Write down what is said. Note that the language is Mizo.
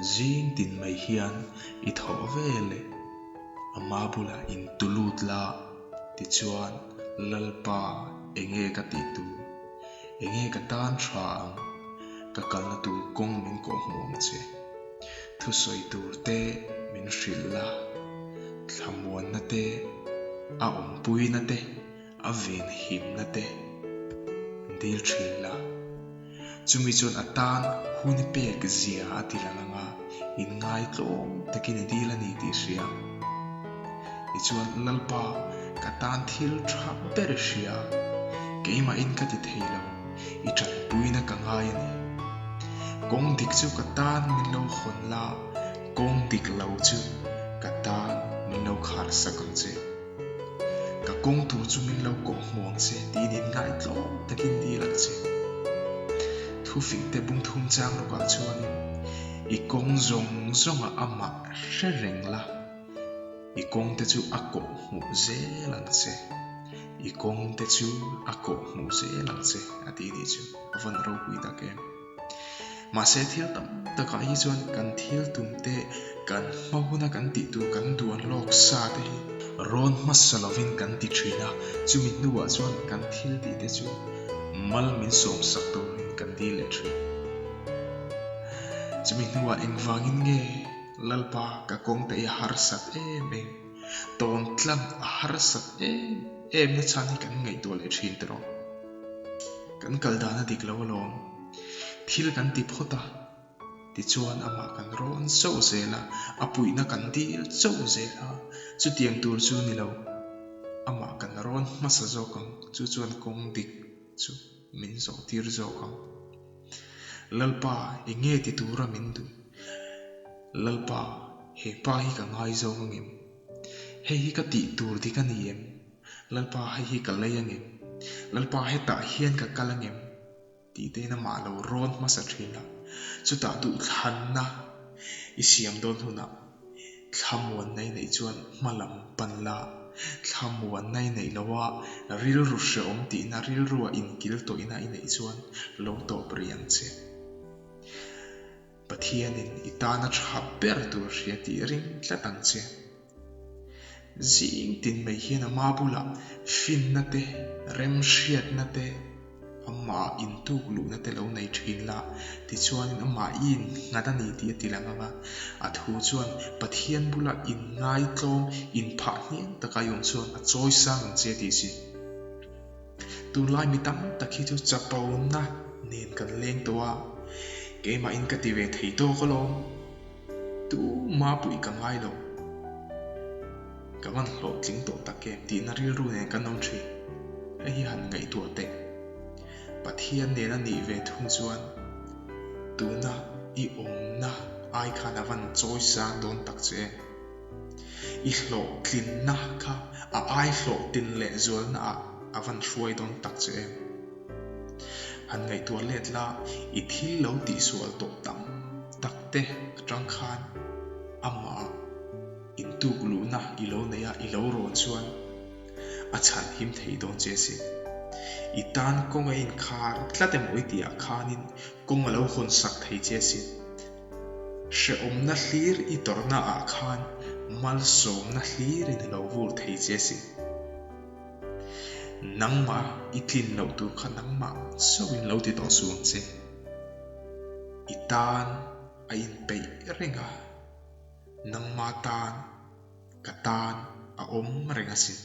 Zing tin mai hian i thawh ve leh ama bulah in tu lut la, tichuan Lalpa enge ka tih tur, enge ka tan tha ang, ka kalna tur kawng min kawhhmuh ang che. Thusawi tur te min hrilh la, thlamuanna te, a awmpuina te, a venhimna te dil thin la. Chumi chuan a tan hun i pek zia a ti lang anga inngaitlawm takin i dil a ni tih hria. Tichuan, Lalpa, ka tan thil tha ber i hria, keimahin ka ti thei lo, i tanpuina ka ngai a ni. Kawng dik chu ka tan min lo hawn la, kawng dik lo chu ka tan min lo khar sak ang che. Ka kawng tur chu min lo kawh hmu ang che tiin inngaihtlawm takin dil ang che. Thufingte bung thum chang rawkah chuanin i kawng zawng zawngah amah hre reng la, i kawngte chu a kawh hmuh zel ang che, i kawngte chu a kawh hmuh zel ang che a ti nih chu a van ropui tak em. Mahse thil tam takah hi chuan kan thil tum te, kan hma huna kan tih tur kan duan lawk sa te hi rawn hmasa lovin kan ti thin a, chumi hnuah chuan kan thil tih te chu mal min sawm sak turin kan dil leh thin. Chumi hnuah engvangin nge Lalpa ka kawng te hi a harsat em em, tawn tlang a harsat em em na chhan hi kan ngaihtuah leh thin tawh. Kan kal dan a dik lo alawm. Thil kan ti phawt a, tichuan amah kan rawn chauh zel a, a puihna kan dil chauh zel a, chutiang tur chu ni lo. Amah kan rawn hmasa zawk ang, chu chuan kawng dik chu min zawh tir zawk ang. Lalpa, eng nge ti tura min duh? Lalpa, he pa hi ka ngaizawng angem? Hei hi ka tih tur dik a ni em? Lalpa hei hi ka lei angem? Lalpa hetah hian ka kal angem? tih te in amah lo rawn hmasa thin a, chutah duhthlanna i siam dawn hunah thlamuanna i neih chuan hma lam pan la, thlamuanna i neih loh a, rilru hrehawm tihna rilrua inkil tawihna i neih chuan lo tawp rih ang che. Pathianin i tana tha ber tur hria tih ring tlat ang che. Zing tin mai hian ama bulah finna te, remhriatna te, amah intuk luhna te lo nei thin la, tichuanin amah i innghat a ni tih a ti lang ang a. A thu chuan Pathian bula inngaitlawm, inphah hniam taka i awm chuan a chawi sang ang che tih si. Tunlai mi tam tak hi chu chapona nen kan leng tawh a, keimahin ka ti ve thei tawk alawm. Tuma puih ka ngai lo. Ka van hlawhtling tawh tak em tihna rilru nen kan awm thin. Hei hi han ngaihtuah teh. Pathian nen a nih ve thung chuan tuna i awmna ai khan a van chawi sang dawn tak che em. I hlawhtlinna kha a ai hlawhtin leh zualna ah a van hruai dawn tak che em. Han ngaihtuah let la, i thil lo tihsual tawh tam tak te atang khan amah intuk luhna i lo nei a, i lo rawn chuan a chhan him thei dawn che sin. I tan kawng a inkhar tlat emaw i tih ah khanin kawng a lo hawn sak thei che sin. Hrehawmna hlir i tawrhna ah khan malsawmna hlirin a lo vur thei che sin. Nangmah i tlin loh tur kha nangmah chauhin lo ti tawh suh ang che. I tan a inpeih reng a, nangma tan ka tan a awm reng asin.